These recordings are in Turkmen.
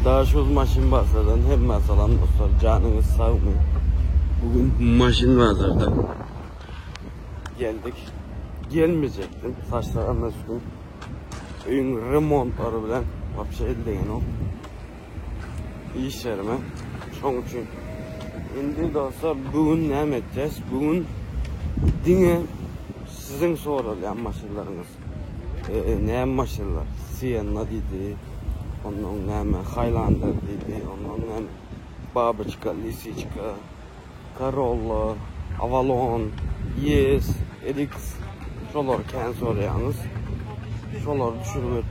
Daşoguz maşyn bazardan hemmä salam dostlar janyňyz sagmy bugün maşyn bazarda geldik gelmeyecektim saçlarım üstün öýüň remontlary bilen wapşe eldegenok iş ýerime şoň üçin indi dostlar bugün näme etjäs bugün diňe siziň soralýan maşynlaryňyz Näme maşynlar? Sienna diýdi. Ondan näme Highlander diýdi. Ondan näme Baboçka, Lisiçka, Corolla, Avalon, Yes, RX şolary kän soraýaňyz. Şolary düşürip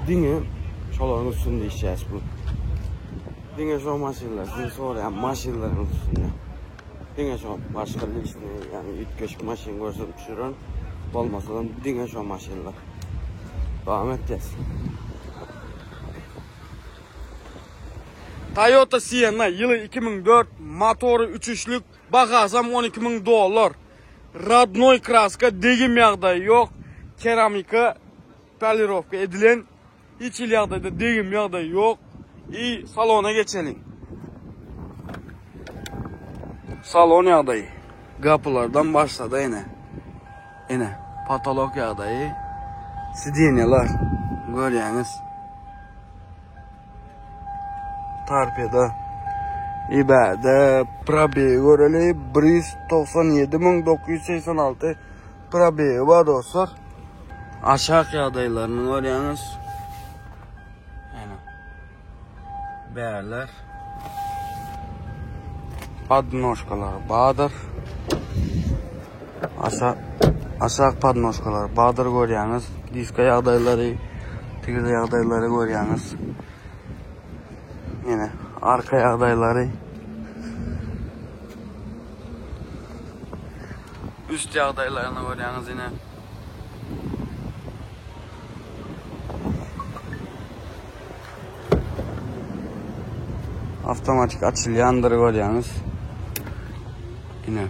diňe şolaryň üstünde işleýäs bu. Diňe şo maşynlar, siziň soraýan maşynlaryňyz üstünde. Diňe şo başga lişni ýagny üýtgeşik maşyn görsem düşürerin. Bolmasadam diňe şo maşynlar. Dowam etýäs. Toyota Sienna ýyly 2004, motory 3 üçlük, bahasam 12 müň dollar. Radnoý kraska, degim ýagdaýy ýok. Keramika polirovka edilen. Hiç hili ýagdaýda degim ýagdaýy ýok. I salona geçeliň. Salon ýagdaýy. Gapylardan başlada ene. Ene, patolok ýagdaýy. Sidenýalar görýäňiz. Torpeda. Ibäde probegi göreli 197986 probegi bar dostlar. Aşak ýagdaýlaryny görýäňiz. Ýene. Bärler. Podnožkalar badyr. Aşak aşak podnožkalar badyr görýäňiz. Diska ýagdaýlary, tigir ýagdaýlary görýäňiz. Ýene arka ýagdaýlary. Üst ýagdaýlaryny görýäňiz ine. Avtomatik açylýandyr görýäňiz. Ine.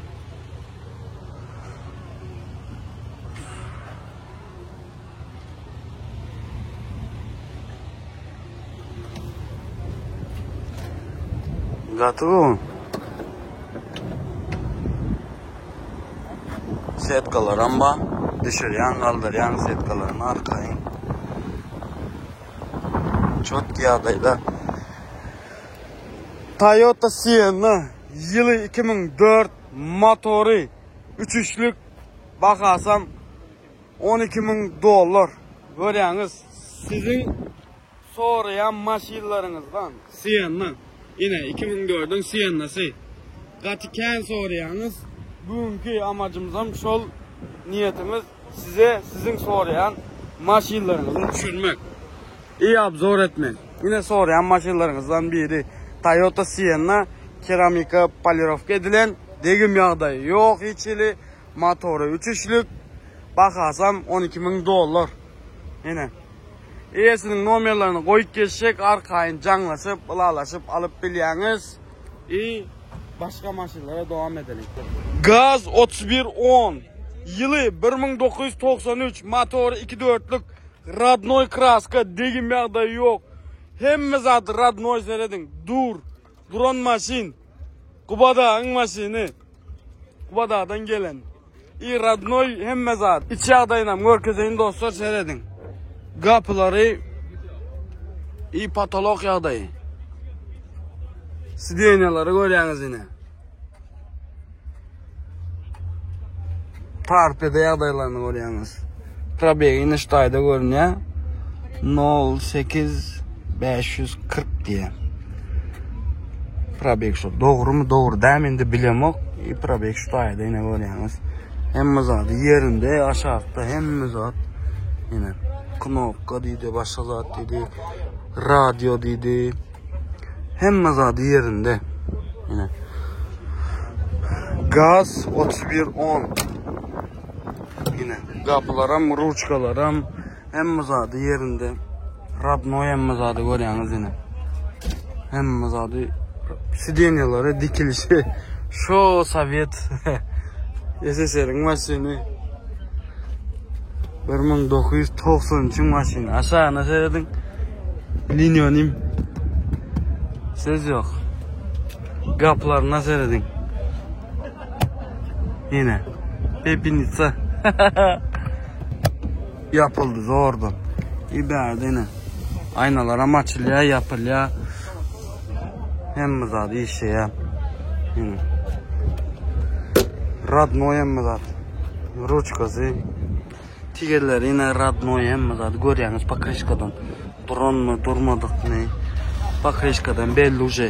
Gaty gowy. Setkalaram bar. Düşürýän, galdyrýan setkalaryny arkaýyn. Çotki ýagdaýda. Toyota Sienna ýyly 2004 motory 3 üçlük bahasam 12 müň dollar. Görýäňiz, siziň soraýan maşynlaryňyzdan Sienna. Ine 2004-iň Siennasy. Gaty kän soraýaňyz. Bugünki amajymyzam şol niýetimiz size siziň soraýan maşynlaryňyzy düşürmek. I obzor etmek. Ine soraýan maşynlaryňyzdan biri Toyota Sienna keramika polirovka edilen degim ýagdaýy ýok hiç hili. Motory 3 üçlük. Bahasam 12 müň dollar. Ine. Eýesiniň nomerlerini goýup geçjek, arkaýyn jaňlaşyp, ylalaşyp alyp bilýäňiz. I başga maşynlara dowam edeliň. Gaz 31 10 ýyly 1993 motory 2 dörtlük radnoý kraska degim ýagdaýy ýok. Hemme zat radnoý serediň. Dur. Duran maşyn. Gubadagyň maşyny. Gubadagdan gelen. I radnoý hemme zat. Iç ýagdaýynam görkezeýin dostlar serediň. Gapylary i patolok ýagdaýy. Sidenýalary görýäňiz ine. Torpeda ýagdaýlaryny görýäňiz. Probegi ine şu taýda görünýär. 08 540 diýýär. Probeg şu dogrumy dogry dämi indi bilemok. I probeg şu taýda ine görýäňiz. Hemme zady ýerinde, aşakda hemme zat. Ine knopka diýdi, başga zat diýdi, radio diýdi. Hemme zady ýerinde. Ine. Gaz 3110. Ine gapylaram, ruçkalaram hemme zady ýerinde. Radnoý hemme zady görýäňiz ine. Hemme zady sidenýalary dikilişi. Şo Sowet SSR-iň maşyny. 1993-iň maşyny. Aşagyna serediň. Linionim. Söz ýok. Gapylaryna serediň. Ine. Pepinitsa. Ýapyldy zordan. Ibärde ine. Aýnalaram açylýar, ýapylýar. Hemme zat işleýär. Ine. Radnoý hemme zat. Ruçkasy. Tigerleri ine radnoý hemme zady görýäňiz pokryşkadan. Duranmy, durmadykmy? Pokryşkadan belli uje.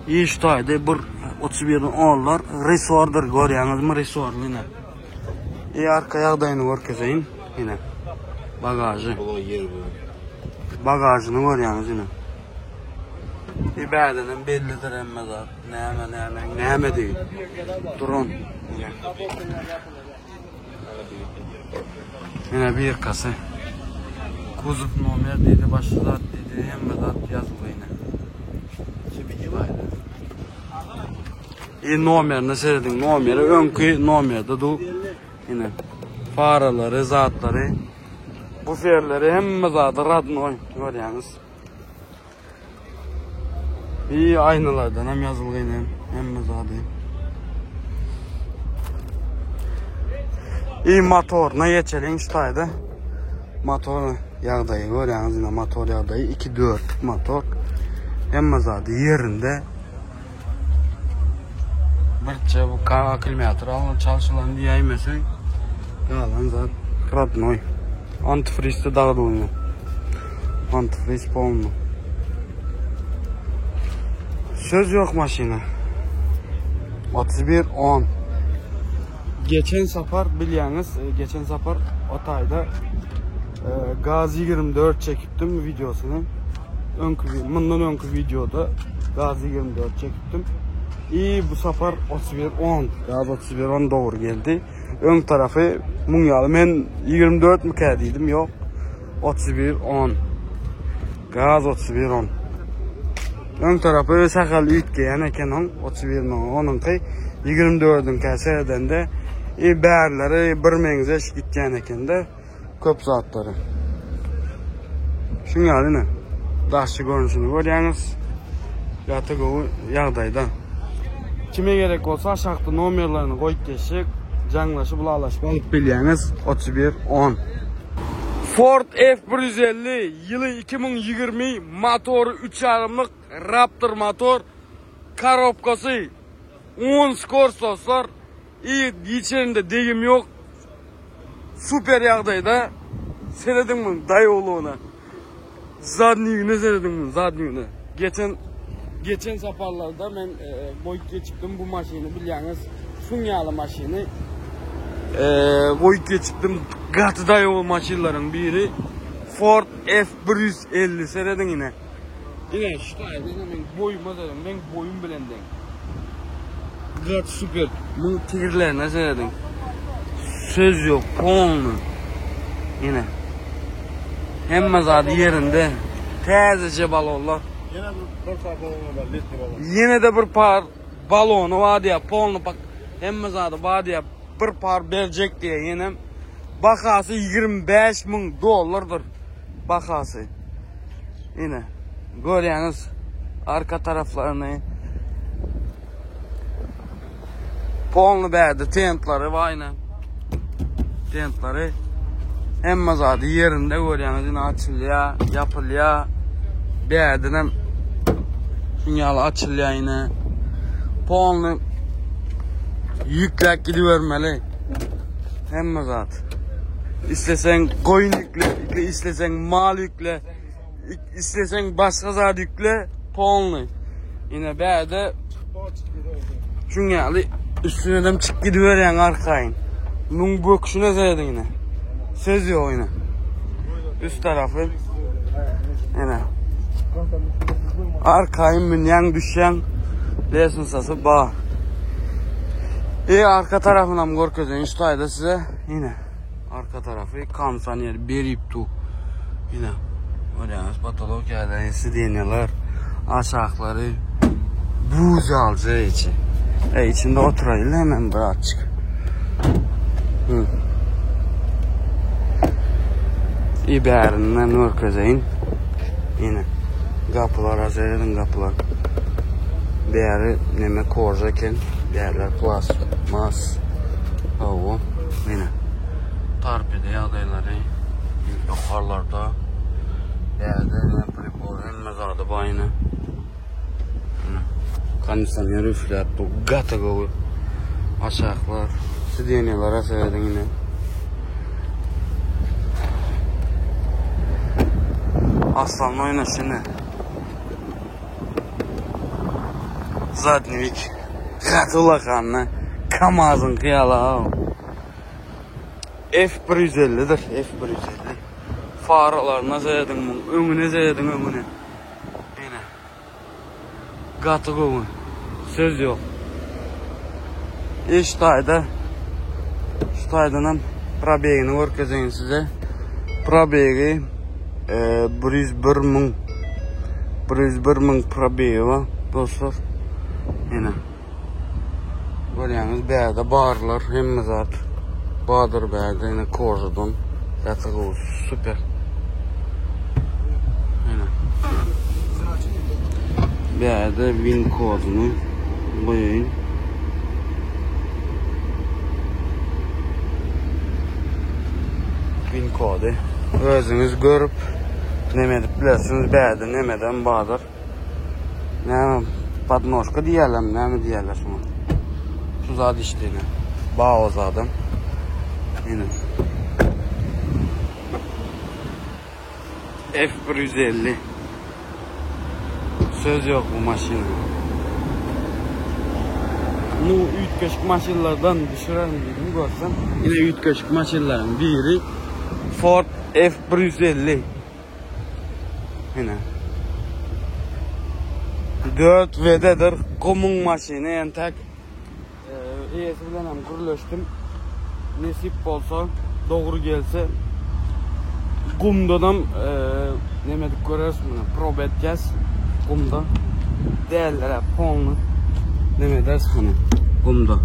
Iş taýda bir 31 onlar resordyr görýäňizmi resorly ine. E arka ýagdaýyny görkezeýin ine. Bagažy. Bagažyny görýäňiz ine. E bädenem bellidir hemme zat. Näme näme näme diýip. Duran. Ine. Ine birkasy. Kuzow nomer diýdi, başga zat diýdi, hemme zat ýazylgy ine. E nomerine serediň, nomeri öňki nomerde du. Ine. Faralary, zatlary. Buferleri hemme zady radnoý görýäňiz. Bir aýnalardan hem ýazylgy ine hemme zady. I motoryna geçeliň şu taýda. Motor ýagdaýy görýäňiz ine motor ýagdaýy 2.4 motor. Hemme zady ýerinde. Birçe bu akkumulýator alnyp çalşylan diýäýmeseň galan zat rodnoý. Antifrizde dagdylny. Antifriz polny. Söz yok maşyna. 31 10. Geçen sapar bilýäňiz, e, geçen sapar o taýda e, gaz 24 çekipdim videosyny. Öňki mundan öňki videoda gaz 24 çekipdim. I bu sapar 31 10. Gaz 31 10 dogry geldi. Öň tarafy muň ýaly men 24 mikä diýdim, ýok. 31 10. Gaz 31 10. Öň tarafy sähel üýtgeýän eken oň 31 onuňky 24-iňkä seredende i bärleri bir meňzeş gitýän ekende köp zatlary. Şuň ýaly ine. Daşky görnüşini görýäňiz. Gaty gowy ýagdaýda. Kime gerek bolsa aşakda nomerlerini goýup geçjek. Jaňlaşyp ylalaşyp alyp bilýäňiz. 31 10. Ford F150 ýyly 2020 motory 3,5-lyk Raptor motor korobkasy 10 skors dostlar. İyi içerinde degim yok. Super ýagdaýda. Serediň muň daýawlygyna. Zadnigine serediň muň zadnigine. Geçen geçen saparlarda men e, goýup geçipdim bu maşyny bilýäňiz. Şuň ýaly maşyny e, goýup geçipdim. Gaty daýaw maşynlaryň biri Ford F150 serediň ine. Ine şu taýda ine men boýuma serediň. Men boýum bilen deň. Gaty super. Muň tigirlerine serediň. Söz ýok, polny. Ine. Hemme zady ýerinde. Täzeje balonlar. Ýene bir par balony bar, letni balon. Ýene de bir par balony bar diýýär, polny pak. Hemme zady bar diýýär. Bir par berjek diýýär ýenem. Bahasy 25 müň dollardyr. Bahasy. Ine. Görýäňiz arka taraflaryny. Polny bärde tentlary bar ine. Tentlary. Hemme zady ýerinde görýäňiz ine açylýar, ýapylýar. Bärden hem şuň ýaly açylýar ine. Polny ýükläp gidibermeli. Hemme zat. Isleseň goýun ýükle, isleseň mal ýükle, isleseň başga zat ýükle, polny. Ine bärde şuň ýaly üstüne dem çykyp gidiberýäň arkaýyn. Muň böküşine serediň ine. Söz ýok ine. Üst tarafy. Ine. Arkaýyn münýäň, düşýäň. Lesensasy bar. E arka tarafynam görkezeýin şu taýda size. Ine. Arka tarafy kondisioner berip du. Ine. Görýäňiz patolog ýerleri, sidenýalar, aşaklary buz ýalyja içi. E içinde oturaýyn hemen birazçyk. Hı. Ibärinden görkezeýin. Ine. Gapylara serediň gapylar. Bäri neme koža eken. Bärler plastmas. Hawa. Ine. Torpeda ýagdaýlary ýokarlarda. Bärde ine pribor hemme zady bar ine. Ine. Kondisioner üfläp bu gaty gowy. Aşaklar sidenýelere serediň ine. Aslan oýnaşyny. Zadnewik. Gaty ulakanny. Kamaz'yň hyýaly ha. F150-dir, F150. Faralaryna serediň muň, öňüne serediň öňüne. Ine. Gaty gowy. Söz ýok. Iş taýda. Şu taýdanam probegini görkezeýin size. Probegi 101 müň 101 müň probegi bar dostlar. Ine. Görýäňiz bärde barlar hemme zat. Bardyr bärde ine kožadan. Gaty gowy super. Ine. Bärde win koduny goýaýyn. Win kody. Özüňiz görüp neme edip bilersiňiz. Bärde nemeden bardyr. Näme podnožka diýýärlermi, näme diýýärler şuňa. Şu zat işte ine. Ba o zadam. Ine. F150. Söz yok bu maşyna. Nu üýtgeşik maşynlardan düşürerin diýdim görsem. Ine üýtgeşik maşynlaryň biri Ford F150. Ine. 4 VD-dir. Gumuň maşyny entek. Eýesi bilen hem gürleşdim. Nesip bolsa, dogry gelse gumdanam neme edip göreris muny. Proba etýäs gumda. Dällere polny neme ederis muny gumda.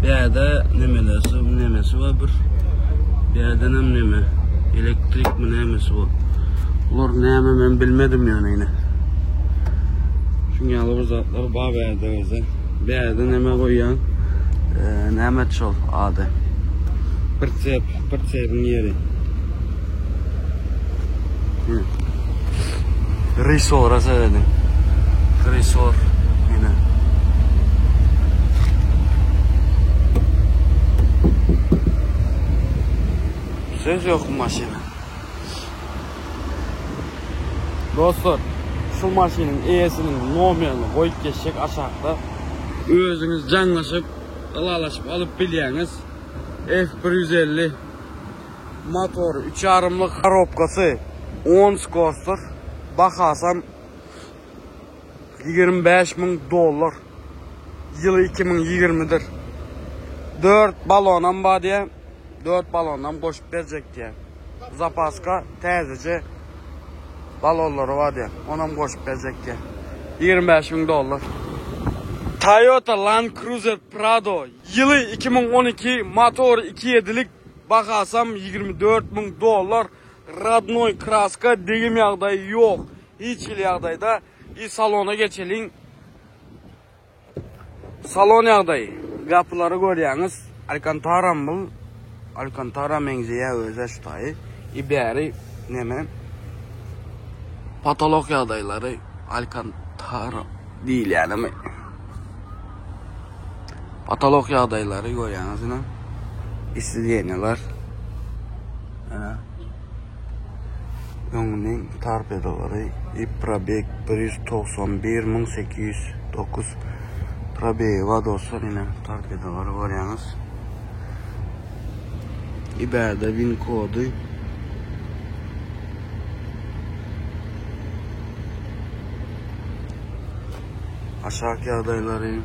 Bäde nemelersi, nemesi bar bir. Bädenem neme? Elektrik mi nämesi bu? Bular näme men bilmedim ýöne ine. Şuň ýaly bir zatlar bar bärde özi. Bärde neme goýýan? Ee, näme şol ady? Pritsep, pritsebiň ýeri. Risora serediň. Risor ine. Söz yok bu maşyna. Dostlar, şu maşynyň eýesiniň nomerini goýup geçjek aşakda. Özüňiz jaňlaşyp, ylalaşyp alyp bilýäňiz. F150 motory üç ýarymlyk korobkasy 10 skorstdyr. Bahasam 25 müň dollar. Ýyly 2020-dir. 4 balonam bar diýä. 4 balonam goşup berjek diýä. Zapaska täzeje balonlary bar diýä. Onam goşup berjek diýä. 25 müň dollar. Toyota Land Cruiser Prado ýyly 2012 motory 2.7-lik bahasam 24 müň dollar. Radnoý kraska degim ýagdaýy ýok. Hiç hili ýagdaýda. I salona geçeliň. Salon ýagdaýy. Gapylary görýäňiz. Alkantara bul. Alkantara meňzeýär özi şu taýy. I bäri neme? Patolog ýagdaýlary Alkantara diýilýänimi? Patolog ýagdaýlary görýäňiz ine. Isleýänler. Ine. Öňüniň torpedolary i probeg 191809 probegi bar dostlar ine torpedolary görýäňiz. I bärde win kody. Aşak ýagdaýlary.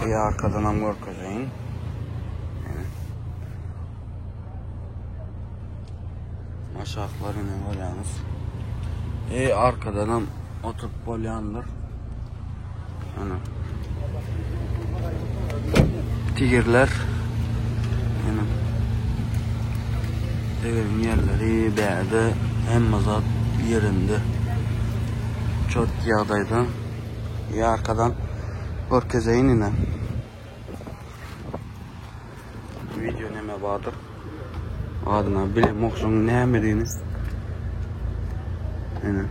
Bir arkadan hem görkezeyim. Aşaklar yine görýäňiz. E arkadan hem oturup bolýandyr. Ana. Tigirler. Ana. Tegeriň ýerleri bärde hemme zat ýerinde. Çot ýagdaýda. Ýa arkadan görkezeýin ine. Video neme bardyr. Adyna bilemok şoň nämedigini. Ine.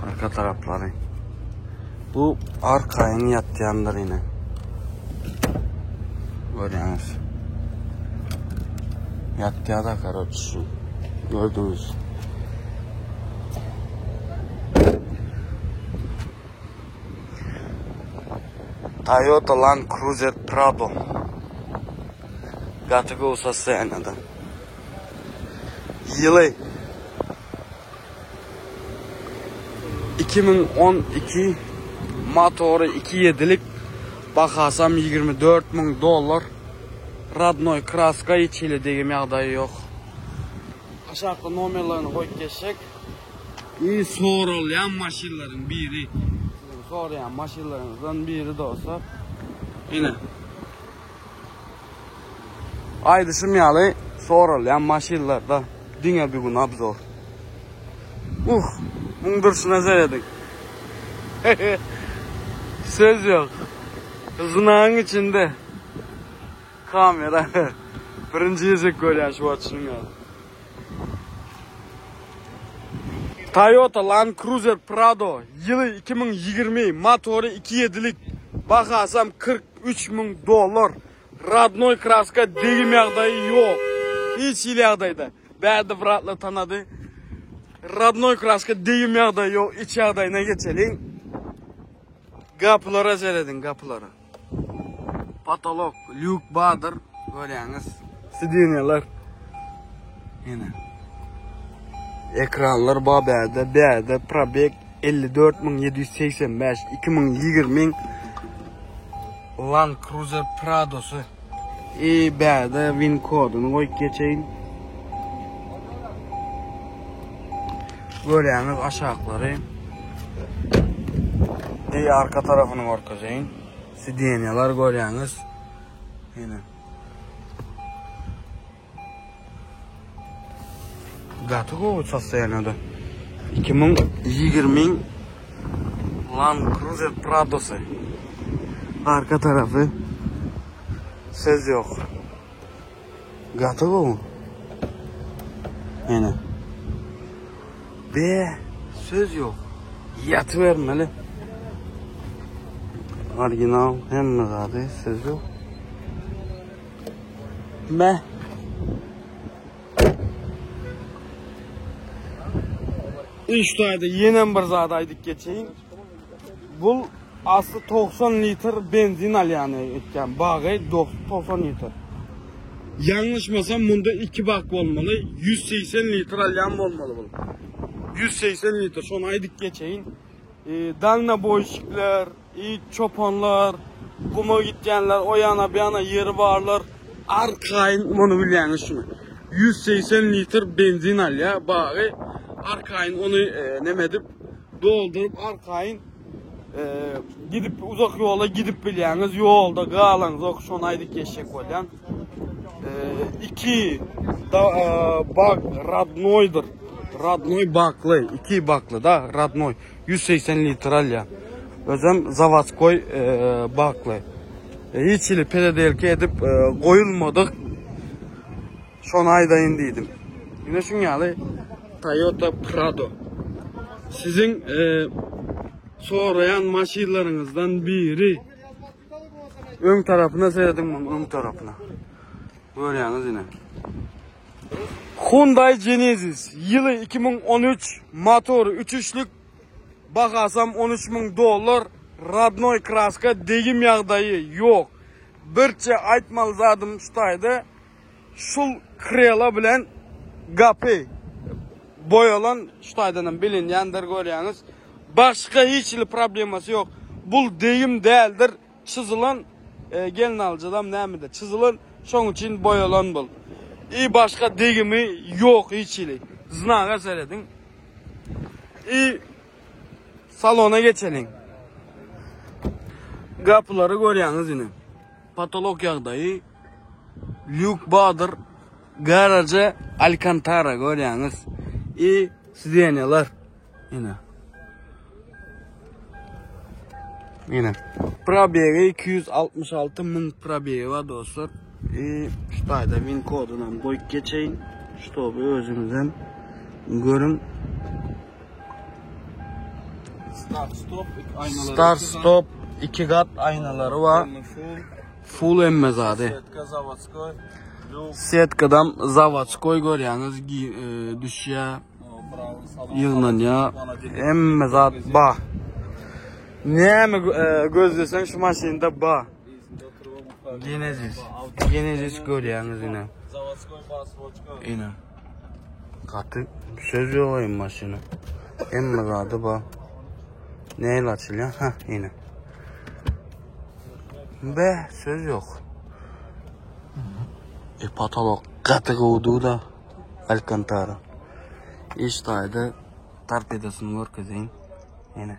Arka taraplary. Bu arkaýyn ýatýandyr ine. Görýäňiz. Ýatýar da karoç şu. Gördüňiz. Toyota Land Cruiser Prado. Gaty gowy sostoýaniýada. Ýyly 2012 motory 2.7-lik bahasam 24 müň dollar. Radnoý kraska hiç hili degim ýagdaýy ýok. Aşakda nomerlerini goýup geçjek. I soralýan maşynlaryň biri. Siziň soraýan maşynlaryňyzdan biri dostlar. Ine. Aýdyşym ýaly soralýan maşynlarda diňe bir gün obzor. Uh, muň durşuna serediň. Söz ýok. Znagyň içinde kamera. Birinji gezek görýän şu wagt şunuň ýaly. Toyota Land Cruiser Prado ýyly 2020 motory 2.7-lik bahasam 43 müň dollar Radnoý kraska degim ýagdaýy ýok. Hiç hili ýagdaýda. Bärde bratlar tanady. Radnoý kraska degim ýagdaýy ýok. Iç ýagdaýyna geçeliň. Gapylara serediň, gapylara. Patolok, lýuk bardyr, görýäňiz. Sideniýalar. Ýene. Ekranlar bar bärde, bärde probeg 54785 2020 Land Cruiser Pradosy. I bärde win koduny goýup geçeýin. Görýäňiz aşaklary. I arka tarafyny görkezeýin. Sidenýalar görýäňiz. Ýene. Gaty gowy sostoýanada. 2020 Land Cruiser Pradosy. Arka tarafy söz ýok. Gaty gowy. Ene. Be, söz ýok. Ýatybermeli. Original hemme zady söz ýok. Me. Iş taýda ýenem bir zat aýdyp geçeýin. Bu asly 90 litr benzin alýan etýän bagy 90 litr. Ýalňyşmasam munda 2 bak bolmaly. 180 litr alýan bolmaly bu. 180 litr şony aýdyp geçeýin. E, dalnaboýşikler, i çopanlar, guma gitýänler, o ýana bu ýana ýeri barlar. Arkaýyn muny bilýäňiz şuny. 180 litr benzin alýar bagy. Arkaýyn ony e, neme edip dolduryp arkaýyn e, gidip uzak ýola gidip bilýäňiz. Ýolda galaňzok, şony aýdyp geçjek bolýan. E, iki da, e, bag radnoýdyr. Radnoý bakly, iki bakly da radnoý. 180 litr alýar. Özem zawodskoý e, bakly. E, hiç hili peredelki edip e, goýulmadyk. Şony aýdaýyn diýdim. Ine şuň ýaly Toyota Prado. Siziň e, soraýan maşynlaryňyzdan biri. Öň tarapyna serediň muň öň tarapyna. Görýäňiz ine. Hyundai Genesis ýyly 2013 motory 3 üçlük bahasam 13 müň dollar radnoý kraska degim ýagdaýy ýok. Birçe aýtmaly zadym şu taýda şul krela bilen gapy boýalan şu taýdanam bilinýändir görýäňiz. Başga hiç hili problemasy ýok. Bul degim däldir. Çyzylan e, gelin alyjydam nämede çyzylan şoň üçin boýalan bul. I başga degimi ýok hiç hili. Znaga serediň. I salona geçeliň. Gapylary görýäňiz ine. Patolog ýagdaýy. Lýuk badyr. Garaja Alcantara görýäňiz. I sidenýalar. Ine. Ine. Probegi 266 müň probegi bar dostlar. I şu taýda win koduny hem goýup geçeýin. Ştoby özüňizem görüň. Start stop aýnalary. Start stop iki gat aýnalary bar. Full emme zady. Setka zawodskoý. Setkadam zawodskoý görýäňiz e, düşýä. Ýygnanýa. Hemme zat ba. Näme e, gözleseň şu maşynda ba. Genesis. Genesis görýäňiz ine. Zawodskoý basroçka. Ine. Gaty söz ýok aý maşyna. Hemme zady ba. Näle açylýar? Ha, ine. Be, söz ýok. E patolog gaty gowy da. Alcantara. Iş taýda torpedosyny görkezeýin. Ine.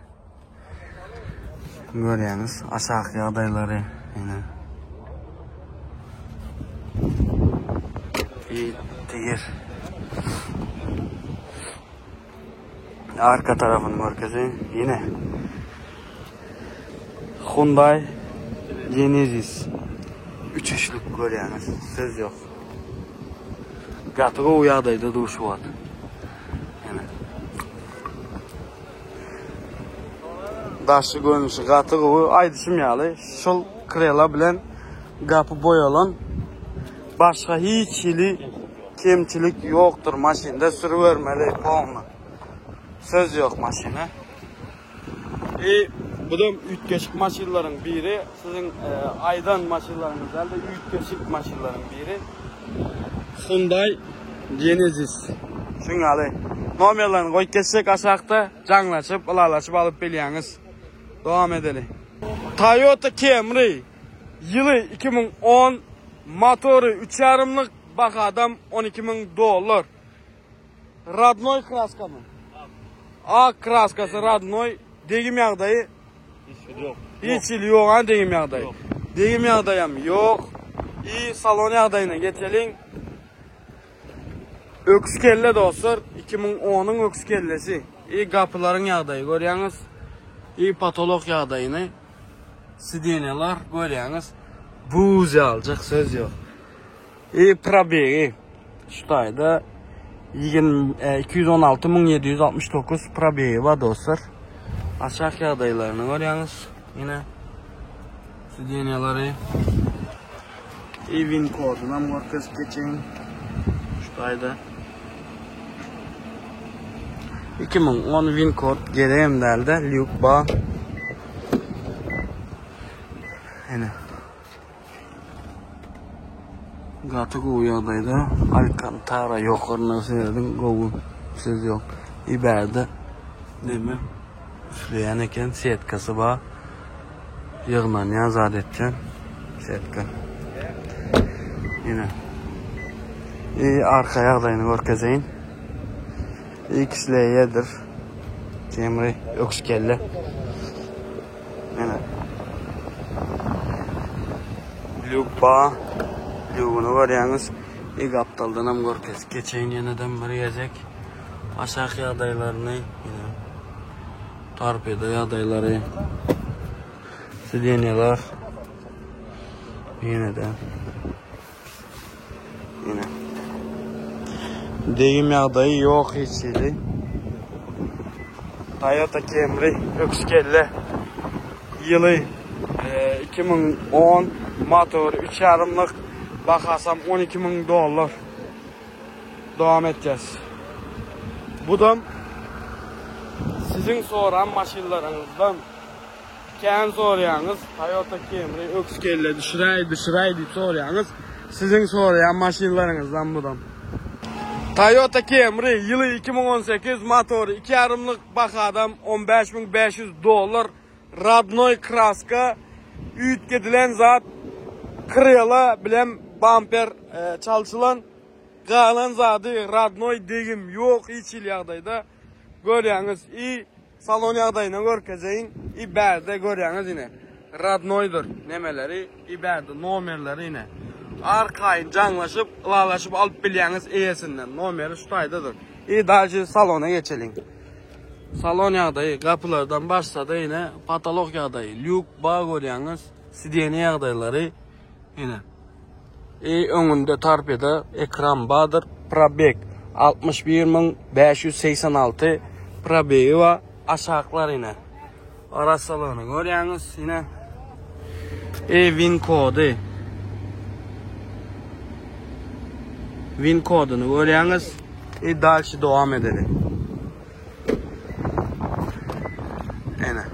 Görýäňiz aşak ýagdaýlary ine. Teger. Arka tarafyny görkezeýin. Ine. Hyundai Genesis. Üç üçlük görýäňiz. Söz ýok. Gaty gowy ýagdaýda dur şu wagt. Ine. Daşy görnüşi gaty gowy. Aýdyşym ýaly, şol krela bilen gapy boýalan. Başga hiç hili kemçilik ýokdur maşynda sürübermeli polny. Söz ýok maşyna. E, bu da üýtgeşik maşynlaryň biri. Siziň e, aýdan maşynlaryňyz däl-de üýtgeşik maşynlaryň biri. Hyundai Genesis. Şuň ýaly nomerlerini goýup geçsek aşakda jaňlaşyp, ylalaşyp alyp bilýäňiz. Dowam edeli. Toyota Camry ýyly 2010 motory 3,5-lyk bahadam 12 000 dollar. Radnoý kraskamy? Ak kraskasy radnoý. Degim ýagdaýy? Hiç hili ýok. Hiç hili ýok ha degim ýagdaýy. Degim ýagdaýam ýok. I salon ýagdaýyna geçeliň. Öküz kelle dostlar, 2010-yň öküz kellesi. I gapylaryň ýagdaýy görýäňiz. I patolok ýagdaýyny. Sidenýalar görýäňiz. Buz ýaljak söz ýok. I probegi şu taýda 216769 probegi bar dostlar. Aşak ýagdaýlaryny görýäňiz. Ýene sidenýalary. I win koduny hem görkezip geçeýin. Şu taýda 2010 win kod geregem dälde lýuk bar. Ene. Gaty gowy ýagdaýda. Alkantara ýokaryna serediň gowy söz ýok. I bärde neme üfleýän eken setkasy bar. Ýygnanýan zat etýän setka. Ine. I arka ýagdaýyny görkezeýin. XLE-dir. Camry öküz kelle. Ine. Lýuk ba. Lýugyny görýäňiz. I gapdaldan hem görkezip geçeýin ýeneden bir gezek. Aşak ýagdaýlaryny ine. Torpedo ýagdaýlary. Sidenýalar. Ýene de. Ine. Degim ýagdaýy ýok hiç hili. Toyota Camry öküz kelle. Ýyly 2010 e, motory 3,5-lyk bahasam 12 müň dollar. Dowam etýäs. Bu da siziň soran maşynlaryňyzdan Kän soraýaňyz Toyota Camry öküz kelle düşüräý düşüräý diýip soraýaňyz. Siziň soraýan maşynlaryňyzdan budam. Toyota Camry ýyly 2018 motory 2,5-lyk bahadam 15500 dollar radnoý kraska üýtgedilen zat krela bilen bamper e, çalşylan galan zady radnoý degim ýok hiç hili ýagdaýda görýäňiz i Salon ýagdaýyny görkezeýin. I bärde görýäňiz ine. Radnoýdyr nemeleri, i bärde nomerleri ine. Arkaýyn jaňlaşyp, ylalaşyp alyp bilýäňiz eýesinden. Nomeri şu taýdadyr. I dalşi salona geçeliň. Salon ýagdaýy gapylardan başlady ine patolok ýagdaýy. Lýuk bar görýäňiz. Sideniýe ýagdaýlary ine. I öňünde torpeda ekran bardyr. Probeg 61586 probegi bar. Aşaklar ine. Arassalygyny görýäňiz ine. E win kody. Win kodyny görýäňiz. E dalşy dowam edeli. Ene.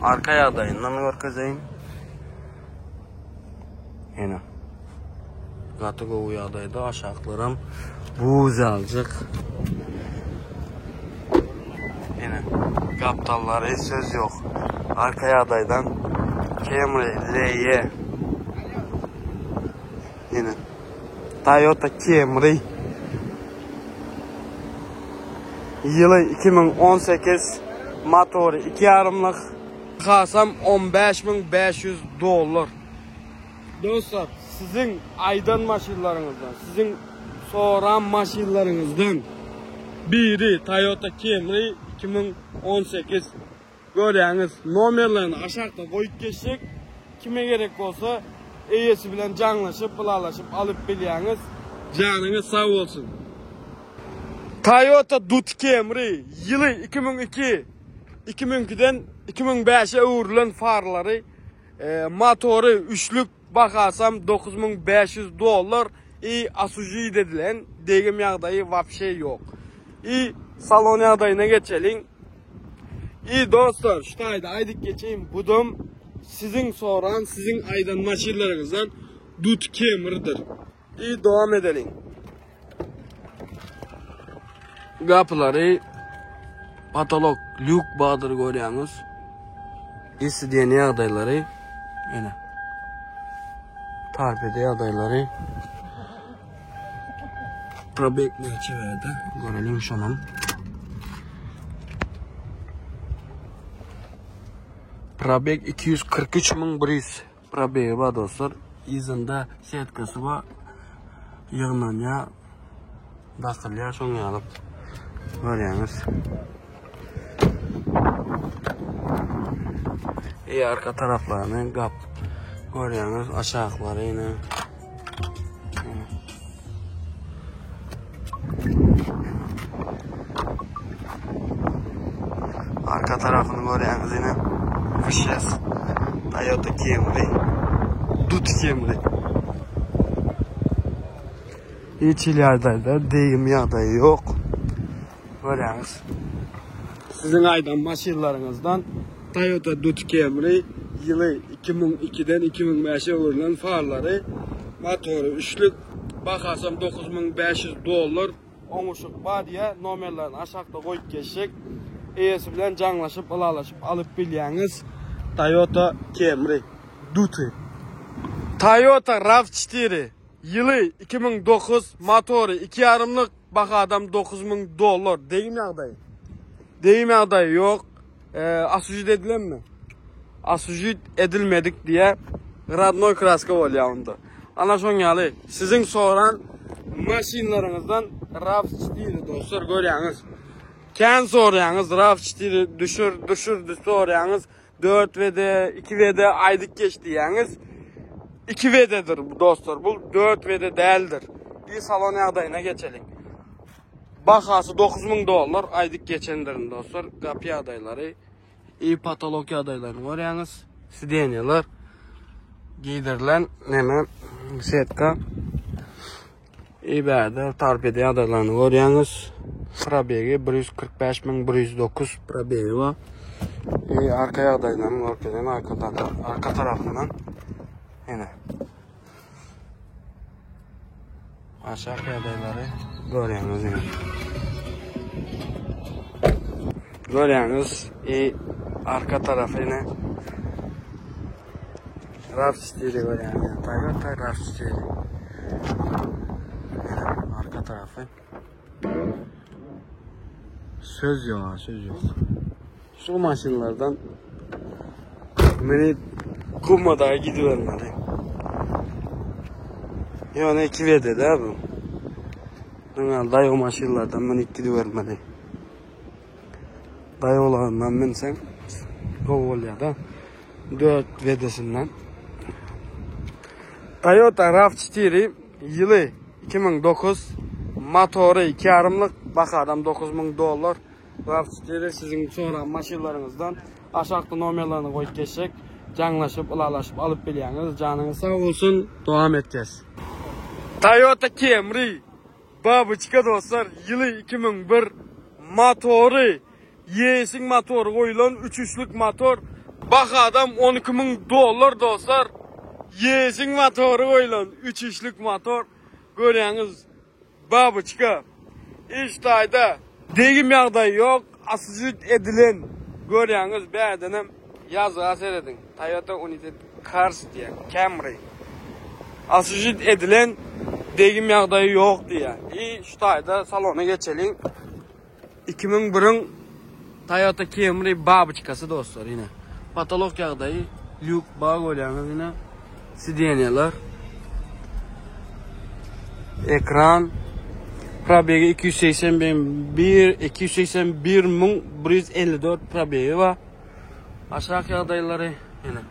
Arka ýagdaýyndan görkezeýin. Ene. Gaty gowy ýagdaýda aşaklaram buz aljak. Ene. Gapdallary söz ýok. Arka ýagdaýdan Camry LE. Ene. Toyota Camry. Ýyly 2018, motory 2 ýarymlyk. Hasam 15500 dollar. Dostlar, siziň aýdan maşynlaryňyzdan, siziň soran maşynlaryňyzdan biri Toyota Camry 2018. Görýäňiz, nomerlerini aşakda goýup geçjek. Kime gerek bolsa, eýesi bilen jaňlaşyp, ylalaşyp alyp bilýäňiz. Janyňyz sag bolsun. Toyota Dut Camry ýyly 2002, 2002-den 2005-e öwrülen farlary Motory üçlük bahasam 9500 dollar i asužid edilen degim ýagdaýy wapşe ýok. I salon ýagdaýyna geçeliň. I dostlar şu taýda aýdyp geçeýin budam siziň soran siziň aýdan maşynlaryňyzdan Dut Camrydyr. I dowam edeliň. Gapylary patolok lýuk bardyr görýäňiz. Isi diýen ýagdaýlary ene. Tarpede ýagdaýlary. Probek näçe berdi? Göreliň şonam. Probek 243 100 Probegi bar dostlar. Yzynda setkasy bar. Ýygnanýar. Dakylýar şoň ýaly. Görýäňiz. E arka taraplaryny gap görýäňiz aşaklary ýene. Arka tarafyny görýäňiz ýene. Fişes. Toyota Camry. Dut Camry. Hiç hili ýagdaýda degim ýagdaýy ýok. Görýäňiz. Siziň aýdan maşynlaryňyzdan Toyota Dut Camry ýyly 2002-den 2005-e öwrülen farlary, motory üçlük, bahasam 9500 dollar. Oňuşyk bar diýýär, nomerlerini aşakda goýup geçjek. Eýesi bilen jaňlaşyp, ylalaşyp alyp bilýäňiz. Toyota Camry Duty. Toyota RAV4 ýyly 2009, motory 2 ýarymlyk, Bahadam 9000 dollar. Degim ýagdaýy. Degim ýagdaýy ýok. Asujit edilenmi? Asujit edilmedik diýä. Radnoy kraska bolýar onda. Ana şoň ýaly siziň soran maşynlaryňyzdan RAV4 dostlar görýäňiz. Kän soraýaňyz RAV4 düşür, düşür soraýaňyz. 4 WD, 2 WD aýdyp geç diýýäňiz. 2 WD-dir bu dostlar. Bu 4 WD däldir. Bir salon ýagdaýyna geçeliň. Bahasy 9000 dollar aýdyp geçendirin dostlar. Gapy ýagdaýlary, i patolog ýagdaýlaryny görýäňiz. Sidenýalar giydirilen neme setka. I bärde torpeda ýagdaýlaryny görýäňiz. Probegi 145109 probegi bar. I arka ýagdaýyndan görkezen arka arka tarapyndan. Ene. Aşak ýagdaýlary görýäňiz ine. Görýäňiz i arka tarapy ine. RAV4 görýäňiz. Toyota RAV4. Arka tarapy. Söz ýok, söz ýok. Şu maşynlardan meni kumada gidibermeli. Ýöne 2 WD-de bu. Diňe daýaw maşynlardan münüp gidibermeli. Daýawlaryndan münseň gowy bolýar-da. 4 WD-sinden. Toyota RAV4 ýyly 2009 motory 2,5-lyk bahadam 9000 dollar. RAV4 siziň soran maşynlaryňyzdan aşakda nomerlerini goýup geçjek. Jaňlaşyp, ylalaşyp alyp bilýäňiz. Janyňyz sag bolsun. Dowam etjäs. Toyota Camry Babyçka dostlar ýyly 2001 motory Ýesiň motory goýulan üç üçlük motor bahadam 12 mün dollar dostlar. Ýesiň motory goýulan üç üçlük motor görýäňiz babyçka. Iş taýda degim ýagdaýy ýok asujit edilen görýäňiz bärdenem ýazga serediň Toyota United Cars diýýär Camry. Asujit edilen degim ýagdaýy ýok diýýär. I şu taýda salona geçeliň. 2001-iň Toyota Camry babyçkasy dostlar ine. Patolog ýagdaýy, lýuk bar görýäňiz ine. Sidenýalar. Ekran. Probegi 281 281 154 probegi bar. Aşak ýagdaýlary ine.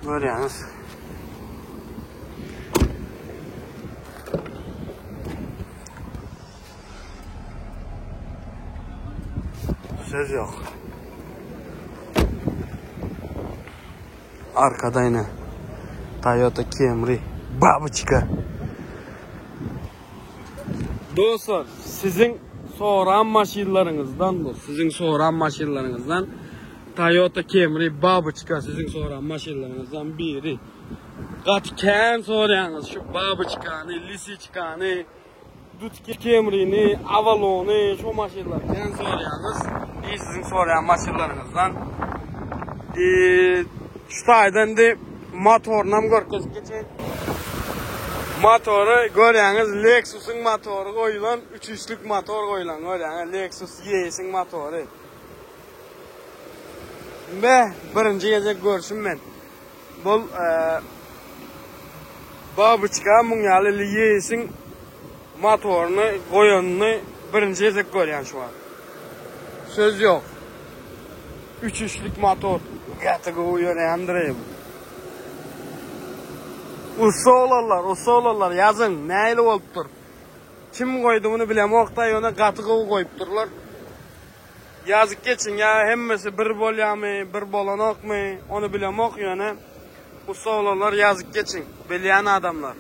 Görýäňiz. Söz yok. Arkada yine Toyota Camry babuçka. Dostlar, siziň soran maşynlaryňyzdan bu, siziň soran maşynlaryňyzdan Toyota Camry babuçka siziň soran maşynlaryňyzdan biri. Gaty kän soraýaňyz şu babuçkany, lisiçkany, Dutki Camryny, Avalony, şu maşynlary kän soraýaňyz. I siziň soraýan maşynlaryňyzdan. I şu taýdan indi motorynam görkezip geçeýin. Motory görýäňiz Lexus'yň motory goýulan, üç üçlük motor goýulan görýäňiz Lexus ES-iň motory. Be, birinji gezek görşüm men. Bul e, babuçka muň ýaly ES-iň motoryny goýanyny birinji gezek görýän şu wagt. Söz ýok. Üç üçlük motor. Gaty gowy ýöreýändir bu. Ussa olanlar, ussa olanlar ýazyň, nähili bolupdyr? Kim goýdy muny bilemok-da, ýöne gaty gowy goýupdyrlar. Ýazyp geçiň, ýa hemmesi bir bolýarmy, bir bolanokmy, ony bilemok, ýöne ussa olanlar ýazyp geçiň, bilýän adamlar.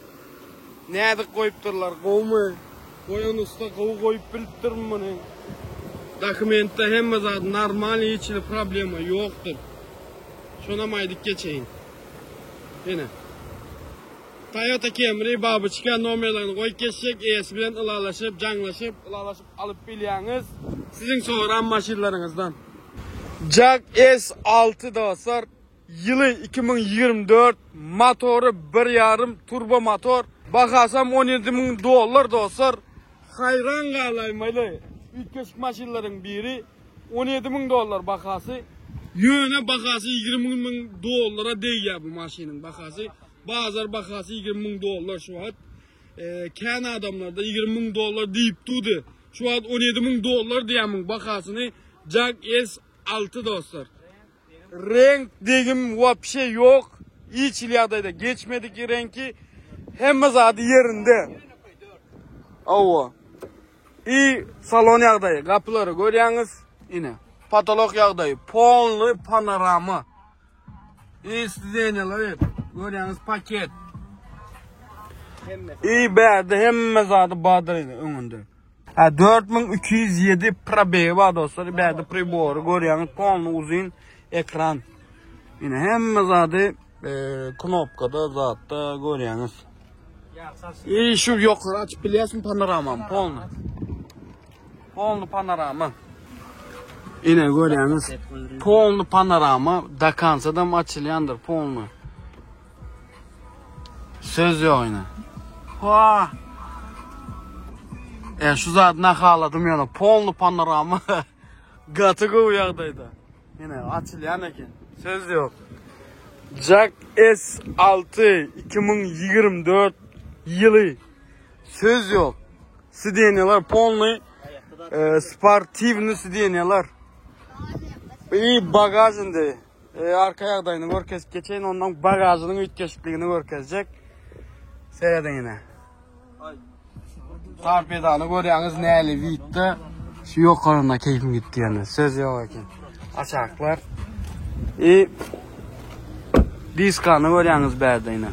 Nädip goýupdyrlar, gowumy? Goýan ussa gowy goýup bilipdirmi muny? Dokumentde hemme zat normal, hiç hili problema ýokdur. Şonam aýdyp geçeýin. Ine. Toyota Camry babyçka nomerlerini goýup geçjek, eýesi bilen ylalaşyp, jaňlaşyp, ylalaşyp alyp bilýäňiz. Siziň soran maşynlaryňyzdan. Jack S6 dostlar. Ýyly 2024, motory bir ýarym turbo motor. Bahasam 17 müň dollar dostlar. Haýran galaýmaly. Üýtgeşik maşynlaryň biri 17 müň dollar bahasy. Ýöne bahasy 20 müň dollara degýär bu maşynyň bahasy. Bazar bahasy 20 müň dollar şu wagt. E, kän adamlarda 20 müň dollar diýip durdy. Şu wagt 17 müň dollar diýýär muň bahasyny. Jack S6 dostlar. Reňk degim wapşe ýok. Hiç hili ýagdaýda geçmedik reňki. Hemme zady ýerinde. Awa. I salon ýagdaýy, gapylary görýäňiz. Ine, patolog ýagdaýy, polny panorama. I sidenýalar görýäňiz paket. I bärde hemme zady bardyr ine öňünde. Ha 4207 probegi bar dostlar. Bärde pribory görýäňiz, polny uzyn ekran. Ine hemme zady e, knopkada zatda görýäňiz. I şu ýokary açyp bilýärsiň panoramany polny. Polny panorama. Ine görýäňiz. Polny panorama do konca açylýandyr polny. Söz ýok ine. Ha. E şu zat nahaladym ýöne polny panorama. Gaty gowy ýagdaýda. Ine açylýan eken. Söz ýok. Jack S6 2024 ýyly. Söz ýok. Sidenýalar polny e, sportiwny sidenýalar. I bagaj indi. E, arka ýagdaýyny görkezip geçeýin, ondan bagajynyň üýtgeşikligini görkezjek. Serediň ine. Torpedany görýäňiz näli witde. Şu ýokarynda keýpim gitdi ýene. Söz ýok eken. Aşaklar. I diskany görýäňiz bärde ine.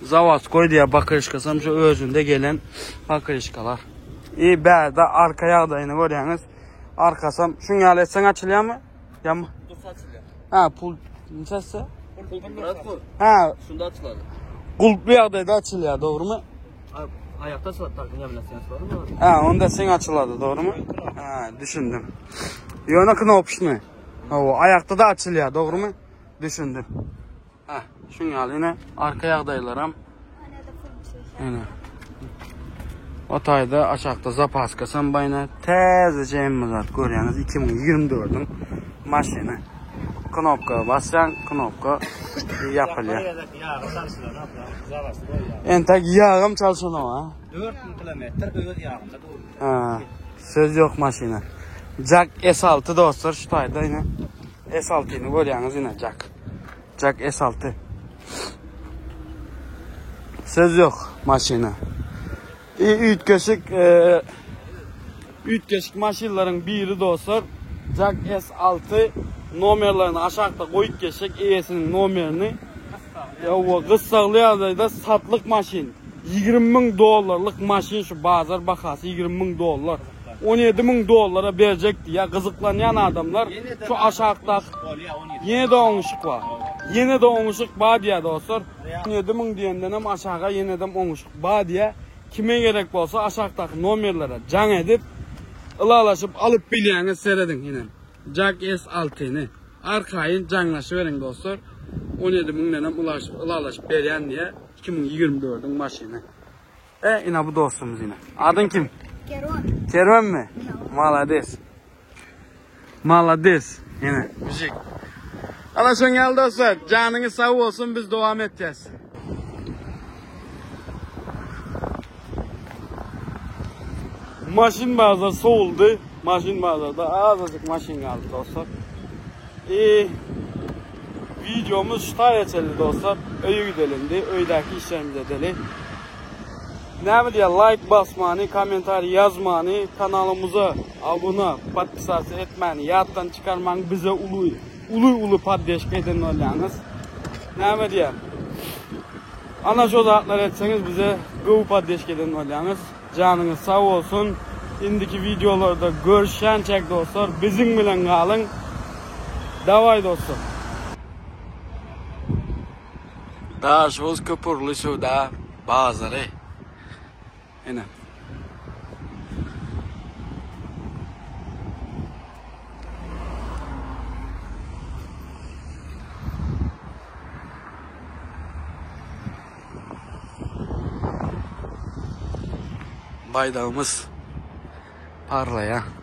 Zawodskoý diýýär bakryşkasam şu özünde gelen bakryşkalar. I bärde arka ýagdaýyny görýäňiz. Arkasam şuň ýaly etseň açylýarmy? Ýa Dursa açylýar. Ha, pul näçe? Pul Ha, Şunda açylady. Gulply ýagdaýda açylýar, dogrumy? Aýakda açylady, takdyň ýa bilen sen açylady. Ha, onda sen açylady, dogrumy? Ha, düşündim. Ýöne knopşny. Hawa, aýakda da açylýar, dogrumy? Düşündim. Ha, şuň ýaly ine arka ýagdaýlaram. Ine. O taýda aşakda zapaska sambaýna täzeje hemme zat görýäňiz 2024-iň maşyny. Knopka basýaň, knopka ýapylýar. Entek ýagam çalşanok ha. 4000 kilometr öz ýagynda dur. Ha, söz ýok maşyna. Jack S6 dostlar şu taýda ine. S6-ny görýäňiz ine Jack. Jack S6. Söz ýok maşyna. I üýtgeşik e, üýtgeşik maşynlaryň biri dostlar. Jack S6 nomerlerini aşakda goýup geçjek eýesiniň nomerini. Ýa gyssagly ýagdaýda satlyk maşyn. 20 müň dollarlyk maşyn şu bazar bahasy 20 müň dollar. 17 müň dollara berjek diýýär. Gyzyklanýan adamlar şu aşakdaky ýene-de oňuşyk bar. Ýene-de oňuşyk bar diýýär dostlar. 17 müň diýenden hem aşaga ýene-de oňuşyk bar diýýär. Kime gerek bolsa aşakdaky nomerlere jaň edip ylalaşyp alyp bilýäňiz serediň ine. Jack S6-ny arkaýyn jaňlaşyberiň dostlar. 17 müňden hem ylalaşyp berýän diýýär. 2024-iň maşyny. E, ina bu dostumuz ine. Adın kim? Kerwan. Kerwan mi? Malades. Malades. Ine, müzik. Ana şoň ýaly dostlar, janyňyz sag bolsun, biz dowam etýäs. Maşyn bazar sowuldy. Maşyn bazarda azajyk maşyn galdy dostlar. E, videomuz şu taýa çenli dostlar. Öýe gidelim di, öýdäki işlerimizi edeli. Näme diýýär, like basmany, kommentariý ýazmany, kanalymyza abuna, podpisasiýa etmäni ýatdan çykarmaň, bize uly, uly uly poddeşka eden bolýaňyz. Näme diýýär? Ana şo zatlary etseňiz bize gowy poddeşka eden bolýaňyz. Janyňyz sag bolsun. Indiki wideolarda görüşýänçäk dostlar, biziň bilen galyň. Daway dostlar. Daşoguz köpugurly söwda bazary. Ine. Baýdagymyz parlaýar.